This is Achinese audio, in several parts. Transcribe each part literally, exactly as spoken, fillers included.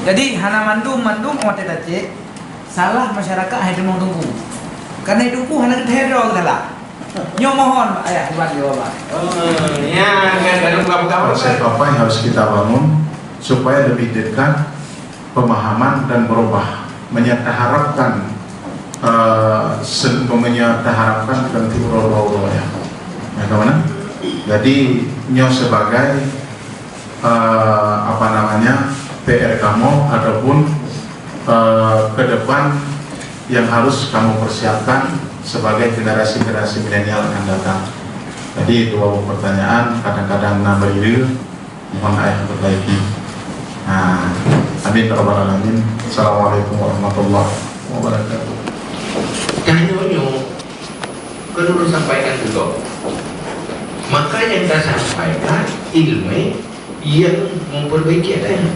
Jadi hana mandum-mandum watée tacek salah masyarakat hai teumeung teungku. Karena teungku hana geuthèe droe geusalah. Nyoe mohon ayah buat jawaban. Oh, ya, kan baru buka-buka. Konsep apa yang harus kita bangun supaya lebih dekat pemahaman dan berubah? Menyataharapkan, eh, sen-, menyataharapkan kan tiwro-wro ya. Ya, ke mana? Jadi, nyoe sebagai, eh, apa namanya, P R kamu ataupun, eh, ke depan yang harus kamu persiapkan sebagai generasi-generasi milenial akan datang. Jadi, dua buah pertanyaan, kadang-kadang na beuyue, mohon ayah perbaiki. Nah, amin ya rabbal alamin. Assalamualaikum warahmatullahi wabarakatuh. Tanyoe nyoe, keuneuk sampaikan dulu. Maka yang saya sampaikan ilmu yang memperbaiki adanya.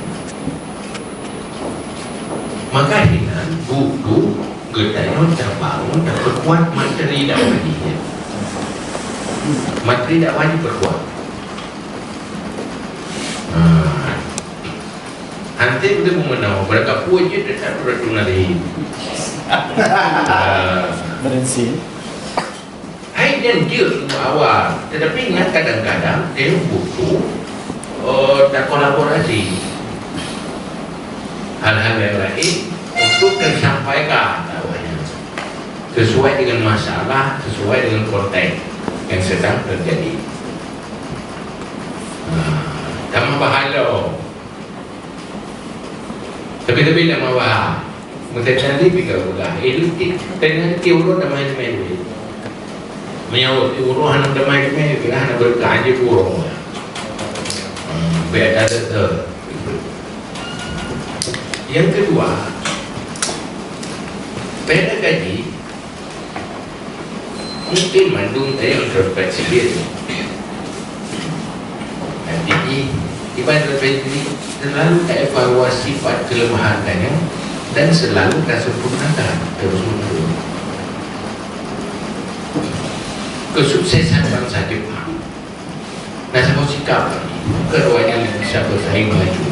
Maka hinan butuh geutanyoe tabangun, taperkuat materi dakwah jih. Materi dakwah jih perkuat. Ha. Hanté udah meunau, berangkat puet je tetap berat tunali. Ha. Berensing. Hai dan jeuet awal, tetapi nyan kadang-kadang dia butuh, eh, takolaborasi hal-hal yang lain untuk disampaikan dakwahnya sesuai dengan masalah, sesuai dengan konteks yang sedang terjadi. Nah, tambah pahala. Tapi-tapi nak mawah. Meuteujadi pih ka gula. Eh, lu ti-, tengah ti urut damai-damai dulu. Meunyoe ti urut hana damai-damai, bila hana berkah je urut. Hmm, biar ada tu. Yang kedua, beda gaji. Mungkin mandum tayang introspeksi diri. Tapi di, di introspeksi diri, selalu taevaluasi pat kelemahan tanyoe dan selalu tasempurnakan terus-menerus. Kesuksesan bangsa Jepang na saboh sikap, keduanya yang bisa bersaing maju.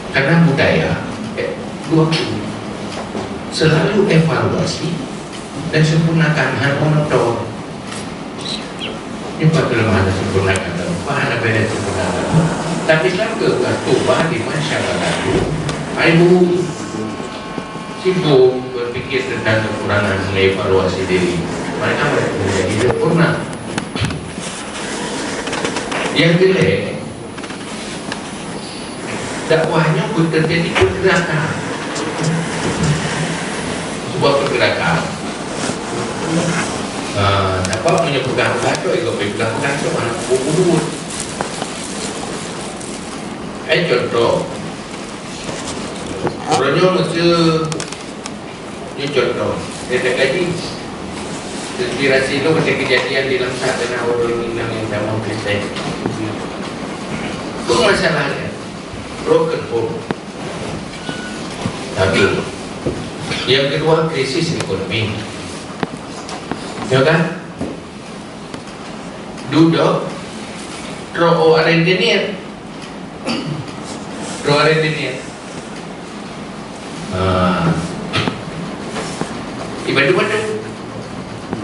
Karena budaya, eh, dua kubu. Selalu evaluasi dan sempurnakan, hana monoton. Ini pat kelemahan sempurnakan, pat hana beda sempurnakan. Tapi selama waktu bah di masyarakat tu, ai bu sibuk berpikir tentang kekurangan, mengevaluasi diri. Mereka menjadi sempurna. Yang jelek, dakwah nyoe pun terjadi pergerakan. Sebuah pergerakan. Ah, dapat punya pegang-pegang tu, ego pegang-pegang tu, anak bubu. Eh, contoh. Uroe nyoe meuseu Nyoe contoh, saya tak gaji. Inspirasi tu macam kejadian di Langsa kena orang Minang yang sama Kristen. Itu masalahnya. Broken home. Satu. Yang kedua, krisis ekonomi. Ya kan? Duduk, trok rentenir. Trok rentenir. Ha. Di Batu-Batu.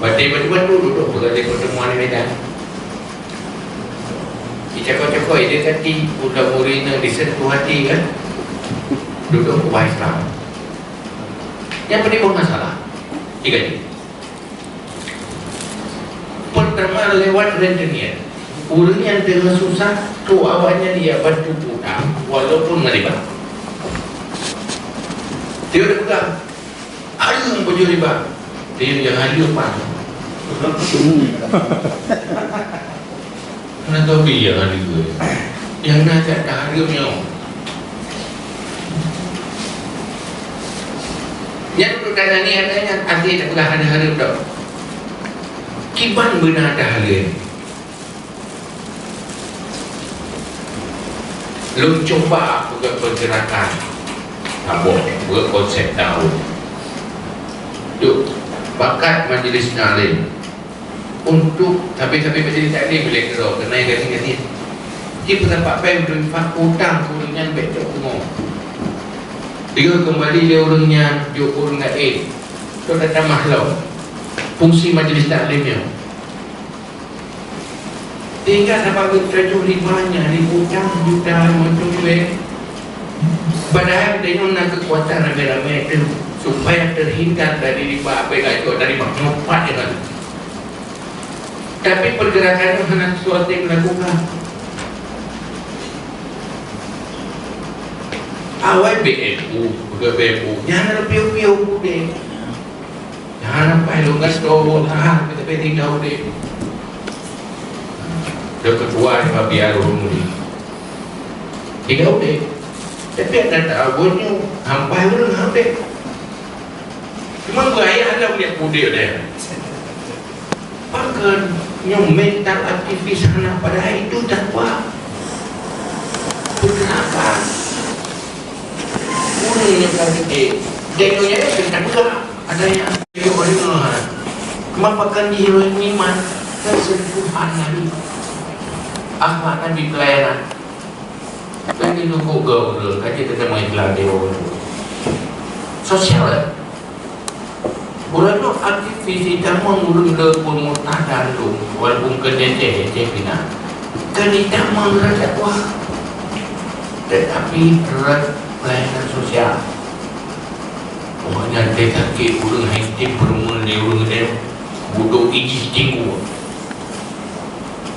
Batu-Batu duduk peugadai pertemuan di Medan. Di cakap-cakap, dia kata, udah murid yang disentuh hati kan. Duduk ubah Islam. Yang penting bukan masalah. Tiga ni. Pertama lewat rentenir. Ureuëng nyang teungoh susah, trok awaknyan ia bantu utang walaupun meuriba. Dia udah pegang. Hareuem bujur riba. Dia yang hareuem pan. Hana tobi nyang hareuem. Nyang na that tahareuem nyoe. Nyan untuk tanya ni, ada nyan até tak peugah hana hareuem tau. Kiban beuna tahareuem. Lôn cuba peugah pergerakan. Saboh, peugah konsep tahun. Yuk, bakat majlis taklim. Untuk tapi-tapi majlis taklim boleh keudroe, keunan ganti-ganti. Di peusapat péng untuk infak, utang keu ureuëng nyan bèk cok pungo. Tiga kembali lé ureuëng nyan jok ureuëng laén. Keu tatamah lom fungsi majlis taklim nyoe. Tinggai sabab geutanyoe riba nyan ribu tam juta meuteumé. Padahai tanyoe na keukuatan ramé-ramé teuh supaya teuhindar dari riba, abéh gajok dari bank nyoe pat nyan. Tapi pergerakan nyoe hana sesuatu yang dilakukan. Awai B M U, peugah B M U, nyan ada piu-piu udeb. Nyan apa yang lugas tu, ha, kita pergi tinggal udeb. Dia ketua ni, Pak Biar Ulung ni. Tinggal udeb. Tapi ada tak abonnya, hampai urang udeb. Cuma berayah ada boleh udeb dia. Pakon nyoe mental aktivis hana, padahai itu dakwah. Pergerakan. Ureuëng nyang ka geude, dan nyoe nyan teuka peugah, ada nyang yue ureuëng nyoe. Cuma pakon jih ureuëng iman, kesentuhan Nabi. Akhlak Nabi pelayanan. Kan di lubuk ke ureuëng, kan dia kata main gelade ureuëng. Sosial, eh? Ureuëng tu aktivis di tamong ureuëng le pun murtad dan tu, walaupun ke Aceh, Aceh pina. Kan di tamong ureuëng dakwah. Tetapi ureuëng pelayanan sosial. Pokoknya dia sakit ureuëng hai tim perumahan di ureuëng dia. Bodoh iji tinggu.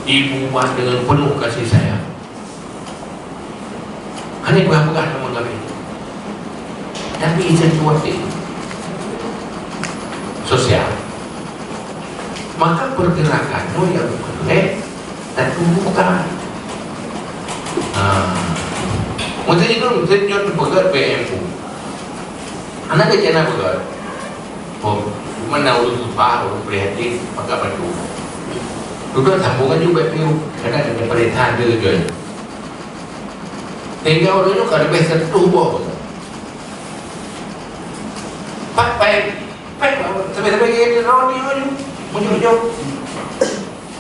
Ibu dengan penuh kasih sayang. Hana peugah-peugah nama kami. Tapi itu situasi sosial. Maka pergerakan tu yang boleh dan tumbuhkan. Ha. Mungkin itu, mungkin nyoe peugah B M U. Anak kecil nak peugah. Oh, mana urus susah, urus prihatin, maka bantu. Duduk sambungan juga piu, kadang ada perintah ada je. Sehingga orang tu kalau lebih satu boh. Pak, pak, pak, sampai-sampai dia roni, roni, muncul-muncul.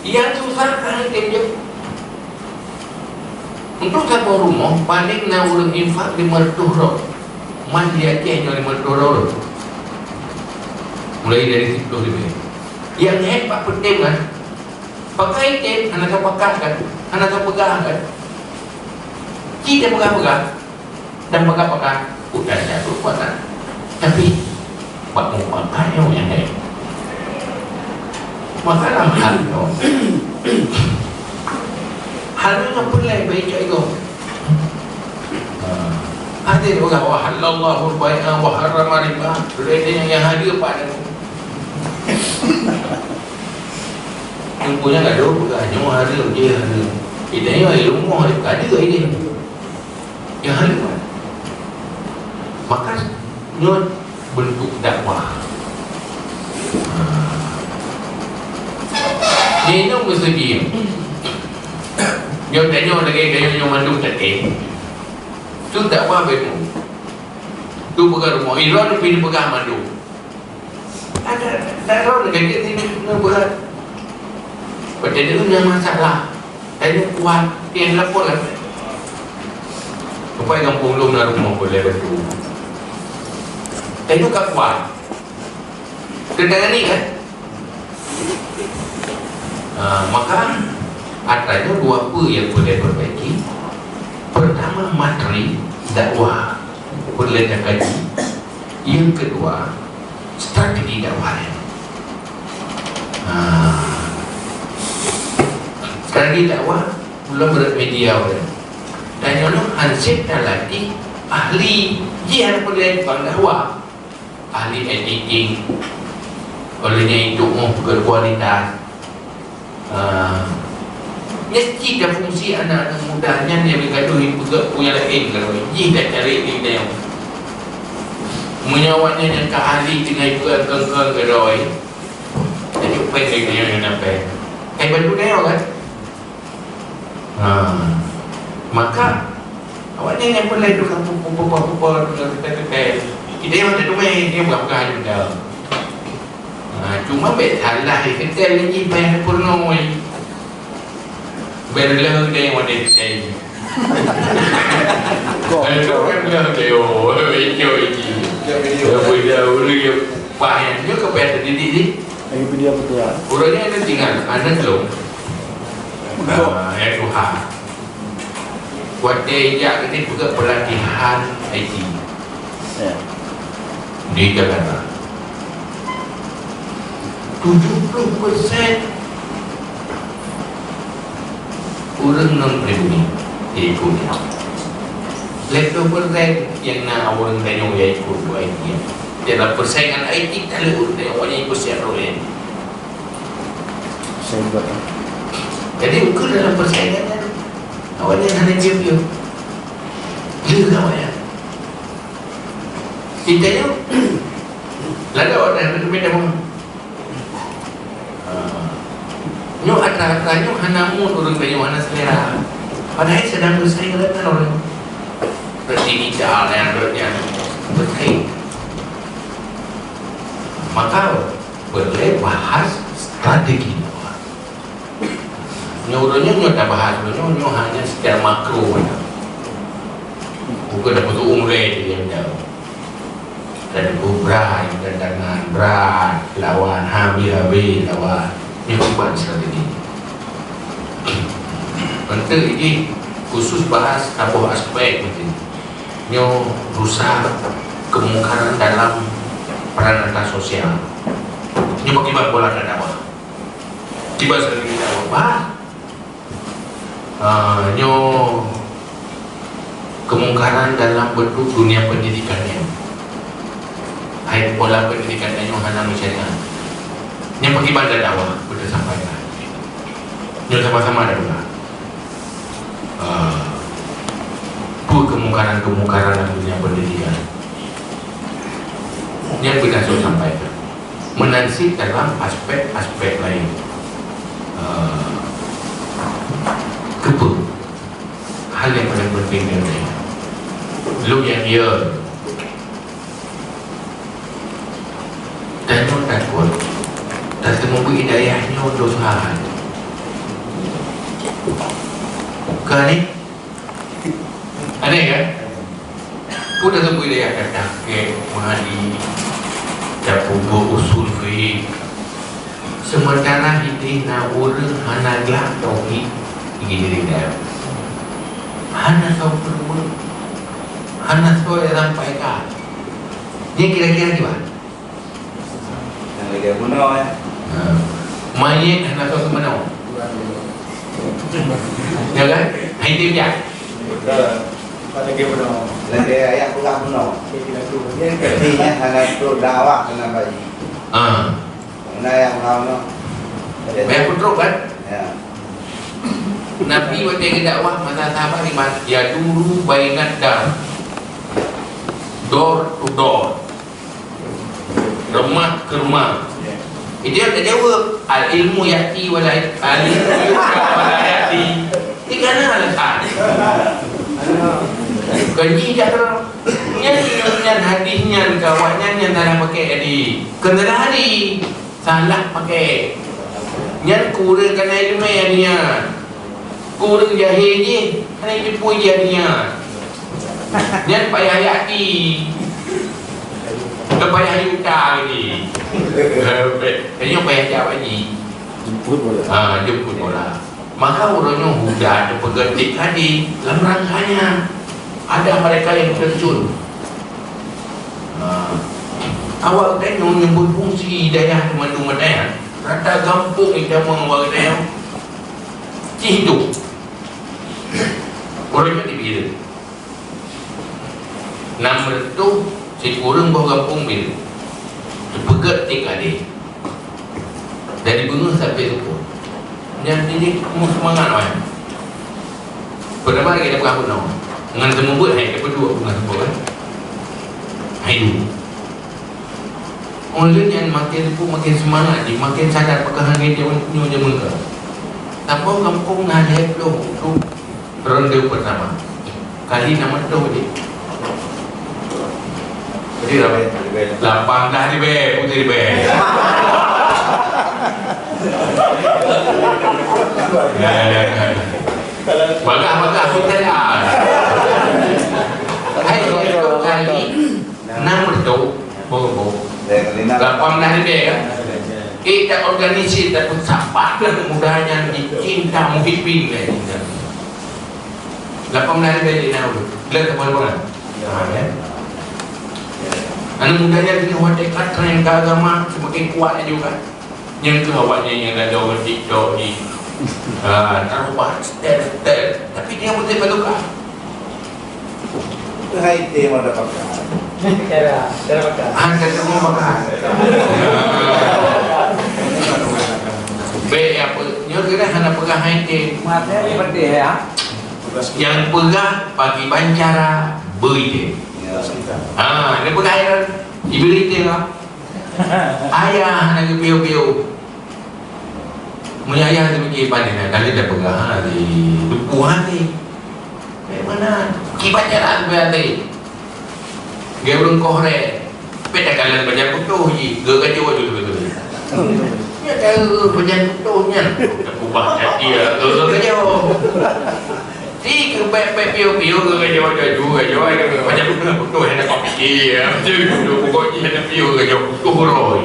Yang susah kan dia je. Untuk satu rumah, paling na ureuëng infak lima ratus ro. Man di Aceh nyoe lima ratus ro. Mulai dari situ lebih. Yang hebat penting kan, pakai tem, hana tahu pakai kan, hana tahu pegang kan. Cik dia pegang-pegang. Dan peugah-peugah, udah jatuh kuasa. Tapi, bak mupakat nyoe nyang hai. Maka lam hal nyoe. Hal nyoe pun lain bagi cok ego. Ada peugah, "Wa halallahu al-bai'a wa harrama riba." Sudah itu yang, yang hadir pada tu. Yang punya gaduh peugah, nyoe haram, dia haram. Kita nyoe ilmu, ada ini. Nyang hana. Maka nyoe bentuk dakwah. Nyoe meuseujid. Nyoe tanyoe lagèe gayueng nyoe mandum tatem. Tu dakwah beutôi. Tu bukan rumoh. Ilôn pih peugah mandum. Ada, ada orang kata sini kena berat. Macam tu punya masalah. Tanya kuat, dia lapor lah. Supaya kampung lu na rumoh boleh betul. Tanya kat kuat. Kena ni kan? Ha, maka, artinya dua apa yang boleh perbaiki. Pertama, materi dakwah. Boleh kaji. Yang kedua, strategi dakwah. Ha. Strategi dakwah, belum berat media orang. Dan nyono hansip dan latih ahli, jih anak kuliah tukang dakwah. Ahli editing. Oleh nyan itu, oh, berkualitas. Ah, nyan cit dah fungsi anak-anak muda nyan nyang gadoh ipeugah peue nyang laén gadoh. Jih dah cari di dalam. Meunyoe awaknyan nyang ka ahli tinggai peugah keu-keu gadoh, jadi upeng lagèe nyoe nyang na pèng. Kai bantu nyoe kan? Ha. Maka, awaknyan nyang peureulèe tukang pupa-pupa, tukang teutèe-teutèe. Kita nyang meuteumèe, dia bukan-bukan aja benda. Ha, cuma bèk salah, dia kata lagi payah peurunoe. Bèk rela dia yang ada kata. Kok, eh, tu kok. Kan bilang dia, oh, video ini. Dia video. Dia video, dia video. Pah yang dia ke payah terdidik ni. Lagi video apa tu, ya? Orang ni ada tinggal, ada belum? Kok. Ah, ya Tuhan. Watèe jak ke ni buka pelatihan I T. Ya. Di Jakarta. Tujuh puluh persen ureuëng non pribumi di India. Lhèe ploh persen nyang na ureuëng tanyoe nyang ikut buat I T. Dalam persaingan I T, kalau ureuëng tanyoe awaknyan ikut siap oleh. Saya buat. Jadi, ukur dalam persaingan nyan, awaknyan hana jeuet-jeuet. Jeuet awaknyan. Kita nyoe, lada awaknyan hana teumé tamong. Ah. Nyoe atra-atra nyoe hana mut ureuëng tanyoe, hana selera. Padahai sedang bersaing dengan ureuëng. Berarti kita yang berarti bersaing. Maka, boleh bahas strategi. Nyoe ureuëng nyoe, nyoe tabahas, nyoe, nyoe hanya secara makro saja. Bukan dah betul umrah je yang jauh. Dan kubra, dan tangan berat, lawan habis-habis lawan. Nyoe cuba strategi. Untuk ini khusus bahas saboh aspek mungkin. Nyoe rusak kemungkaran dalam pranata sosial. Nyoe bagaimana pola dakwah? Tiba sekali kita ubah, ah, nyoe kemungkaran dalam bentuk dunia pendidikan nyan. Hai pola pendidikan nyoe hana meusyariat. Nyan bagaimana dakwah beutasampaikan? Nyoe sama-sama dakwah. Ah, peue kemungkaran-kemungkaran dalam dunia pendidikan? Nyan beutasampaikan. Meunan cit dalam aspek-aspek laén. Eh, keupeue? Hal nyang paleng penting nyan. Lôn nyang, ya, tanyoe takot, tateumeubuet hidayah nyoe dosa. Ka ni? Aneh kan? Peue dah teupeu daya kata kek meuhadi, tapeubuet usul fiqh. Sementara hideh na ureuëng hana glak tauhid di diri dia. Hana soe peurumoh. Hana soe sampaikan. Dia kira-kira gimana? Nyang lagèe bunoe, eh. Ha. Manyét hana soe teumeunoe. Ya kan? Hai, dia bijak. Betul. Lagèe bunoe. Lagèe ayah peugah bunoe. Tapi nyan hana trok dakwah keunan bayi. Ha. Keunan ayah peugah bunoe. Payah peutrok kan? Ya. Nabi watèe geudakwah masa sahabat iman, yaduru bainad dar. Door to door. Rumah ke rumah. Itu yang terjawab. Al-ilmu ya'ti wa la, al-ilmu yu'ta wa la ya'ti. Ini kan alasan. Gaji dah terang. Nyan, nyan hadis nyan, kawan nyan, nyan salah pakai tadi. Kena lari. Salah pakai. Nyan kurang kena ilmu nyan. Kurang jahil jih, hana jipui jih nyan. Nyan payah yati. Dah payah yuta lagi. Kayaknya payah jawab lagi. Jemput bola. Ha, jemput bola. Maka uroe nyoe huda teupeugah tiek hadé lam rangkanya ada mereka yang terjun. Ha. Awak geutanyoe nyang berfungsi dayah teumandum dayah, rata gampông itamong awak geutanyoe cih tu. Uroe nyoe dipikir. Nam reutôh sikureueng boh gampông Bireuen. Teupeugét tiek hadé. Dari beungoh sampai seupôt. Nyan jih meusemangat awai. Peurtama lagèe teupeugah bunoe. Ngon seumeubeuet hai teupeudua peugah seupôt, kan? Hai dua. Ulôn nyan makin seupôt makin seumangat jih, makin sadar peugah lagèe nyoe jameun ka. Saboh gampông na lhèe ploh ronde peurtama. Kali nama tu je. Jadi ramai. Lapan belas ribu, putih ribu. Ya, ya, ya. Bagah-bagah hotel A. Hai, kali enam reutôh, boh-boh. Lapan belas ribèe kan? Eh, tak organisir, tak pun sabar lah muda nyan di cinta Muhibin lah. Lapan belas ribèe di enam reutôh. Lihat tak boh-boh kan? Ha, kan? Aneuk muda nyan keuneuk watèe ka tren ka agama semakin kuat laju kan? Nyan keuh awaknyan nyang gadôh ngon TikTok jih. Ah, taroh bah, style, style. Tapi dia mesti bertukar. Itu hai dia mau dapatkan. Cara, cara pakai. Ah, cara mau makan. Bèk apa? Nyoe kena hana peugah hai dia. Mata dia pedih ya. Nyang peugah bagi bancara beri dia. Ya, sudah. Ah, dia peugah ya. Iberi dia lah. Ayah hana geupiôh-piôh. Meunyoe ayah teupike, "Pane na kali tapeugah, ha, di tupu hati." Bagaimana? Kiban cara geupiôh hati. Geu ureueng koh rèh. Peta kalan pajan putôh jih, geugajoh aju beutôi. Nyan cara pajan putôh nyan. Ubah jadi, ya, geugajoh. Di keu bèk-bèk piôh-piôh, geugajoh aju, gajoh, gajoh, macam mana putôh yang nak pike, ya. Macam mana pokok jih nak piôh, gajoh putôh roi.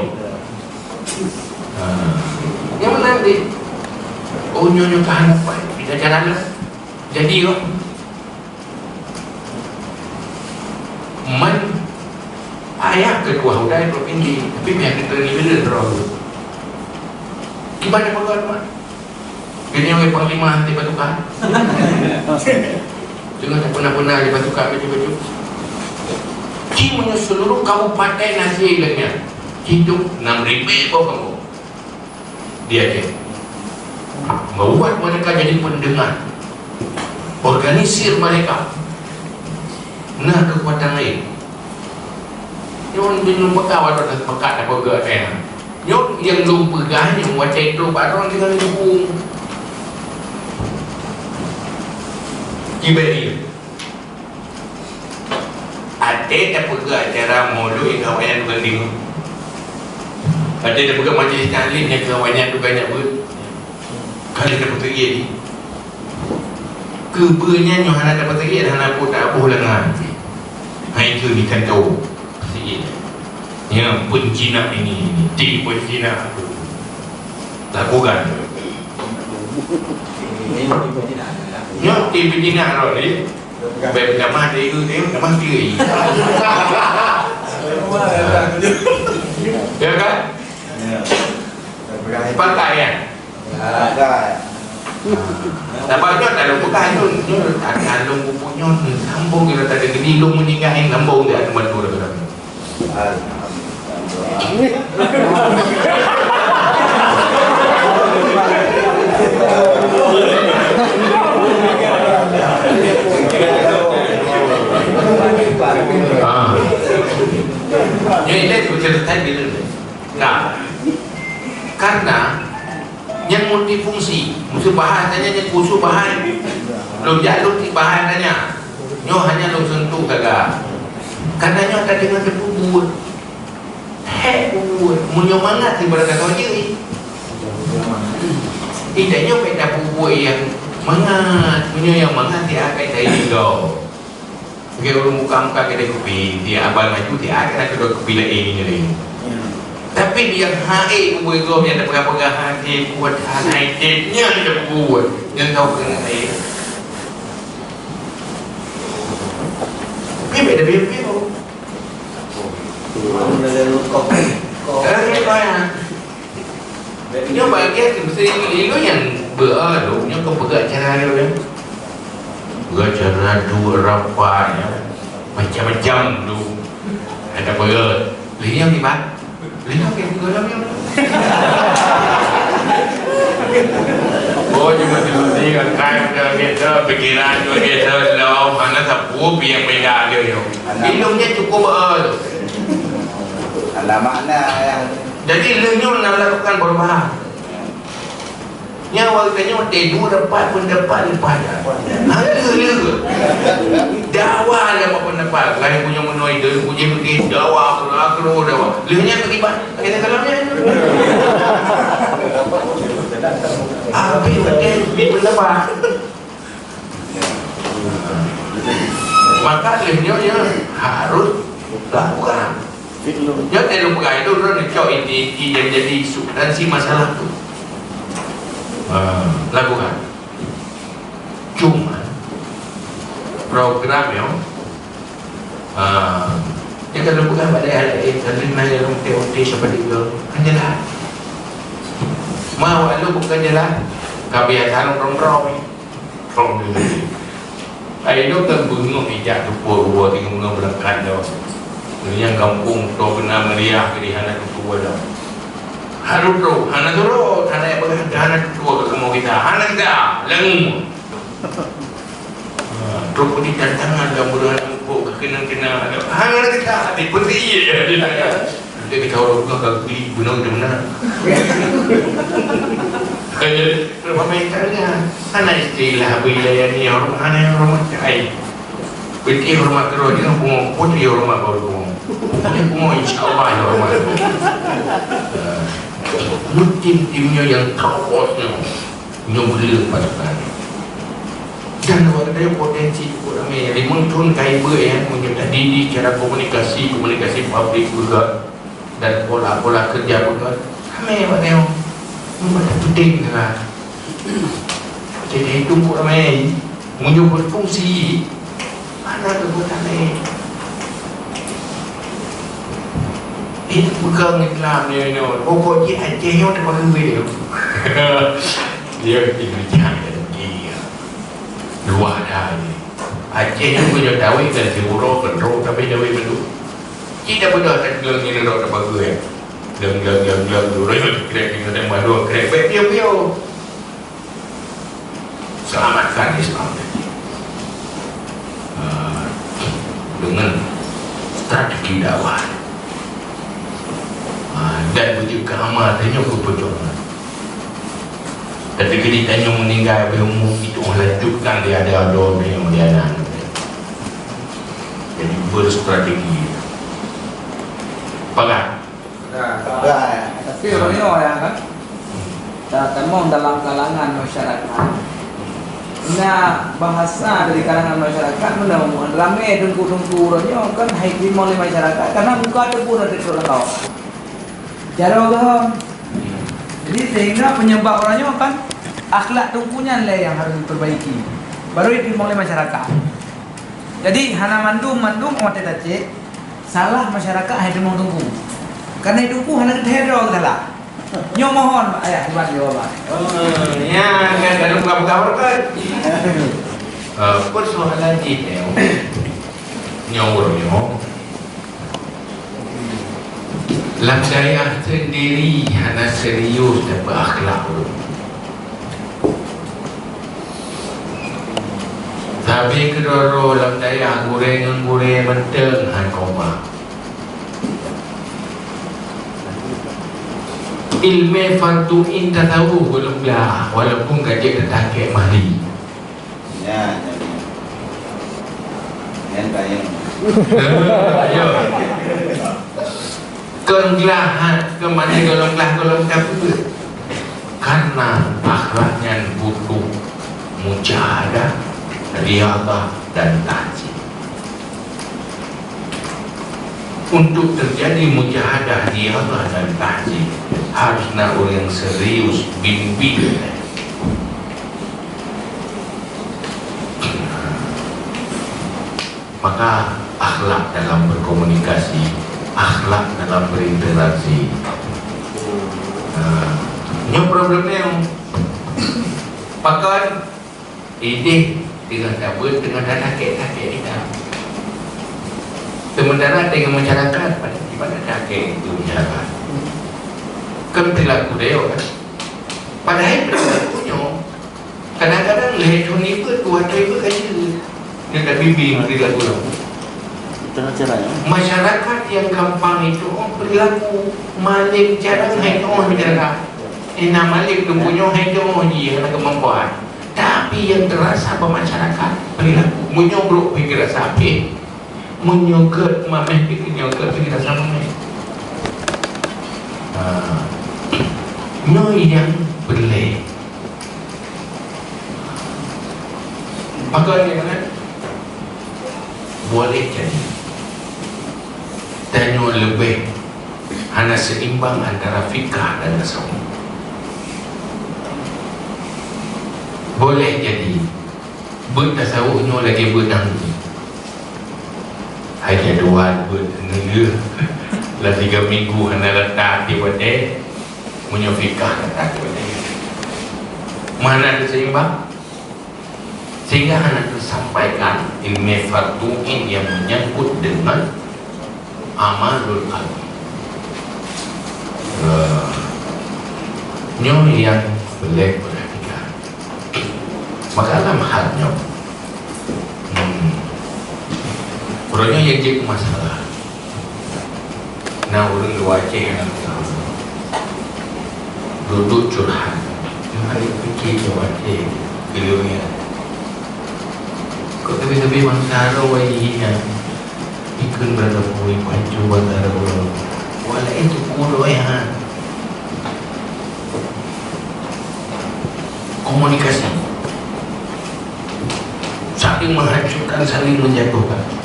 Ha. Yang mana di? Oh, nyonya tahan apa? Bisa jalan lah. Jadi, kok. Man, ayah ketua hudai provinsi, tapi pihak kita ni bila terlalu. Gimana, Pak Tuan? Keuneuk lé panglima di pasukan. Teungoh tapuna-puna di pasukan baju-baju. Ci meunyoe seluruh kabupaten hase lagèe nyan, ci tu enam ribèe boh kamoe di Aceh. Membuat mereka jadi pendengar. Organisir mereka. Na keukuatan laén. Nyoe lôn peugah watèe teupeugah, teupeugah, eh. Nyoe nyang lôn peugah nyoe watèe trok bak droe tinggai di Bukung. Kiban nyoe. Até tapeugah acara mulod ngon awaknyan bukan deungoe. Até tapeugah majlis taklim nyan keu awaknyan bukan nyak beuet. Ka lheueh tapeuteubiet jih. Keubeue nyan nyoe hana tapeuteubiet, hana peue taboh lam até. Hai keu di kantô. Peuteubiet. Ya, peujinak ini, ini. Ti peujinak. Lakukan. Nyoe ti peujinak rot ni. Bèk tamah di, di, tamah di. Ya kan? Pakai ya? Pakai. Sabar nyoe, tak ada bukan nyoe, nyoe, tak ada lôn buku nyoe, sambung kita tak ada geni, lôn meninggal, sambung dia akan bantu dah. Ah. Jadi, dia bercerita bila ni? Nah, karena nyang multifungsi, musuh bahasa nyan, nyang khusyuk bahasa. Lôn jak lôn ti bahasa nyan. Nyoe hanya lôn sentuh saga. Karena nyoe ka deungon teupeubuet. Hék buet, meunyoe mangat ibarat kata jih. Indak nyoe beda bubuet nyang mangat, meunyoe nyang mangat di akai tai tiga. Oke, ureueng muka-muka kedai kupi, di abang maju, di akai kedai kupi lain ni. Tapi dia hai bubuet gom nyang peugah-peugah hati kuat hana item nyan dia bubuet. Nyan tahu kena hai. Tapi beda-beda. Dalam ni banyak. Nyoe bagian tu mesti ilmu nyang beu-, ah, tu, nyoe keu peugah cara dia, ya. Peugah cara tu rapat, ya. Macam-macam tu. Ada peugah. Lhi nyang di mat. Lhi nyang ke peugah dalam nyang. Oh, cuma tidur ni kan, kan, macam biasa, fikiran juga biasa, dalam mana sapu, biar beda dia, ya. Ilmu nya cukup, ah, tu. Ada makna yang Jadi, lheueh nyoe na lakukan perubahan. Nyan awak geutanyoe watèe dua dapat pendapat leupah dah. Hana lheueh. Dawa lam pendapat. Lain punya menoi, dia punya mungkin dawa, keula-keula dawa. Lheueh nyan bagaimana? Kita kalau nyan. Habis watèe pendapat. Maka lheueh nyoe, nyoe harus lakukan. Nyoe teuh lôn peugah, itu droeneuh cok ide-ide nyang jadi substansi masalah tu. Ha, lakukan. Cuma program nyoe, ha, nyoe ka lôn peugah bak dayah laén, tapi na nyang lôn teuh-teuh saban tiga, kan jelas. Ma, awak lôn bukan jelas, ka biasa lôn rong-rong. Hai, nyoe kan beungoh ijak tupue ruwa, teungoh beungoh beulangkat nyoe. Nyan gampông toe beuna meriah, jadi hana tupue dah. Hana tupue, hana turot, hana, hana tupue keu kamoe kita, hana kita, langue. Ha, trok peudi tantangan lam bulan empuk keukeunang-keunang. Hana kita, hati putih. Jadi kita orang bukan kagui guna kita benar. Jadi, ramai kali ya. Hana istilah beri layani orang, hana yang orang macam ai. Putih hormat terus, jangan pungo. Putih hormat baru pungo. Putih pungo, insya Allah ya hormat. Mungkin timnya yang terobosnya. Nyoe beuleuen pasukan. Dan awak geutanyoe potensi cukup ramé. Limong thon ka ibeuk, ya, meunyoe tadidik cara komunikasi, komunikasi publik juga dan pola-pola kerja juga ramé awak geutanyoe. Memang penting sangat. Jadi itu cukup ramé. Meunyoe berfungsi, hana keubuatan laén. Itu peugah Islam dia nyoe. Pokok jih Aceh nyoe teupakui dia. Dia keuti bijak dan dia luah dah ni. Aceh nyoe punya dawai dan siuroe keudroe tapi dawai beutôi. Kita beudôh teugleng nyoe nyoe teupakui. Gleng, gleng, gleng, gleng, dua orang krek, tiga orang, dua krek, baik piu-piu. Selamatkan Islam tadi. Ah, dengan strategi dakwah. Ah, dan beujeuet keu hama tanyoe keu peujuangan. Tapi keudeh tanyoe meuninggai beu umu itu lanjutkan di ada dua tanyoe di anak. Jadi berstrategi. Pakat. Dah. Dah, ya. Tapi orang nyoe ya kan. Dah tamong dalam kalangan masyarakat. Na bahasa dari kalangan masyarakat meunan ramé teungku-teungku orang nyoe kan hai teurimong lé masyarakat karena muka teupeu na teuka lagau. Jaroe geuh. Jadi sehingga penyebab orang nyoe kan akhlak teungku nyan lé yang harus diperbaiki. Baru diterima oleh masyarakat. Jadi hana mandum-mandum watée tacek salah masyarakat hai teurimong teungku. Karena teungku hana geuthèe droe geusalah. Nyoe mohon ayah buat jawaban. Oh, ya, kan, kan, bukan, bukan, bukan. Eh, persoalan jih nyoe. Nyoe ureueng nyoe. Lam dayah sendiri hana serius dan berakhlak ureueng. Sabe keudroe-droe lam dayah gurée ngon gurée mantong han koma. Ilmu fardu ain tasawuf gohlom glah, walaupun ka jeuet tatangkeb mahdi. Ya, ya, ya. Yang kaya. Ayo. Kon glah, kon mana gohlom glah, gohlom kabut. Karena akhlak nyan butuh mujahadah, riadah, dan tahzib. Untuk terjadi mujahadah, riadah, dan tahzib, harus na ureueng serius bimbing. Maka akhlak dalam berkomunikasi, akhlak dalam berinteraksi. Nah, nyoe problemnya. Pakon ideh dengan tabeuet dengan takek-takek kita. Sementara dengan masyarakat, pada gimana takek itu masyarakat? Kan perilaku dia kan. Padahal perilakunya kadang-kadang lhèe thôn ibeut, dua thôn ibeut ka jeuet. Nyoe tabimbéng perilaku. Tengah cara, ya. Masyarakat yang gampang itu, oh, perilaku malem cara hai, oh, masyarakat. Eh, na malem tu punyo hai, oh, dia ada kemampuan. Tapi yang terasa bak masyarakat perilaku. Meunyoe brok pikir rasa pih. Meunyoe gèt mamèh pikir nyoe gèt pikir rasa mamèh. Ha. Nyoe yang perlu. Maka dia kata, Boleh jadi tanyoe leubeh hana seimbang antara fikah dan tasawuf. Boleh jadi beuet tasawuf nyoe lagée beuet nyang hai jadwal beuet neulheueh lam tiga minggu hana rata tieb watée, meunyoe fikah rata tieb watée. Mana seimbang? Sehingga hana tersampaikan ilmu fardu'in yang menyangkut dengan amalul qalbi. Eh, nyoe yang perlu perhatikan. Maka dalam hal nyoe, hmm, uroe nyoe yang jadi masalah. Na ureuëng luwa Aceh nyang duek curhat. Nyoe hari pike curhat Aceh keu lôn nyan. Kok sabe-sabe bansa roe jih nyan ikheun bak kamoe pancung bansa roe. Walaén teupeu roe ha. Komunikasi. Saling menghancurkan, saling menjatuhkan.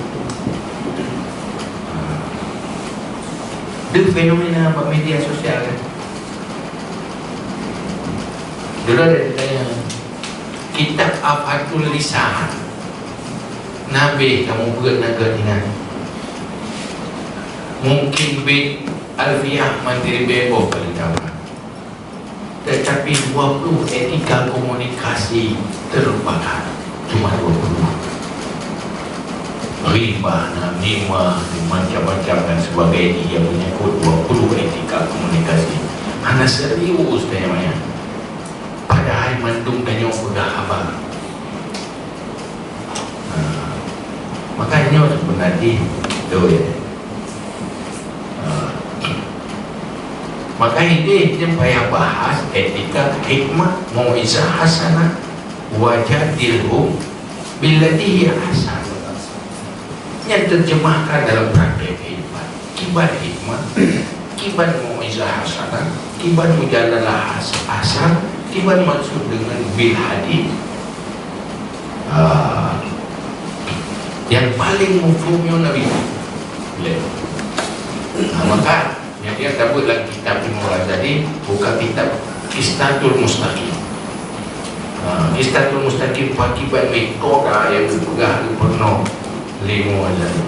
Deuh fenomena bak media sosial kan. Dulu ada ditanya kitab Afatul Lisan. Nabi kamu buat naga dengan mungkin bit Alfiah Mantri Bebo kali kawan. Tetapi dua puluh etika komunikasi terlupakan. Cuma dua puluh. Riba, namimah, macam-macam dan sebagainya yang menyangkut dua puluh etika komunikasi. Hana serius tanya maya. Padahal mandum tanyoe peugah haba. Ha. Maka nyoe sebenarnya betul ya. Ha. Maka ini dia payah bahas etika, hikmah, mauizah hasanah, wajadilhum billati hiya ahsan. Yang terjemahkan dalam praktek kehidupan. Kiban hikmah, kiban mauizah hasanah, kiban mujadalah has-, hasan, kiban maksud dengan bil hadis. Ah, yang paling mafhum nyoe Nabi. Boleh. Nah, maka, yang dia tabut dalam kitab Imam Ghazali, bukan kitab Qissatul Mustaqim. Ah, Qissatul Mustaqim pakiban metoda yang dipeugah di pernah lima Ghazali.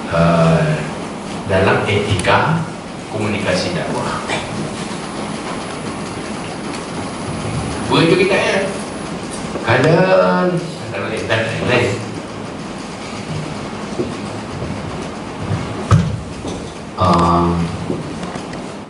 Ah, dalam etika komunikasi dakwah. Begitu kita ya. Kadang antara lain dan lain-lain. Ah,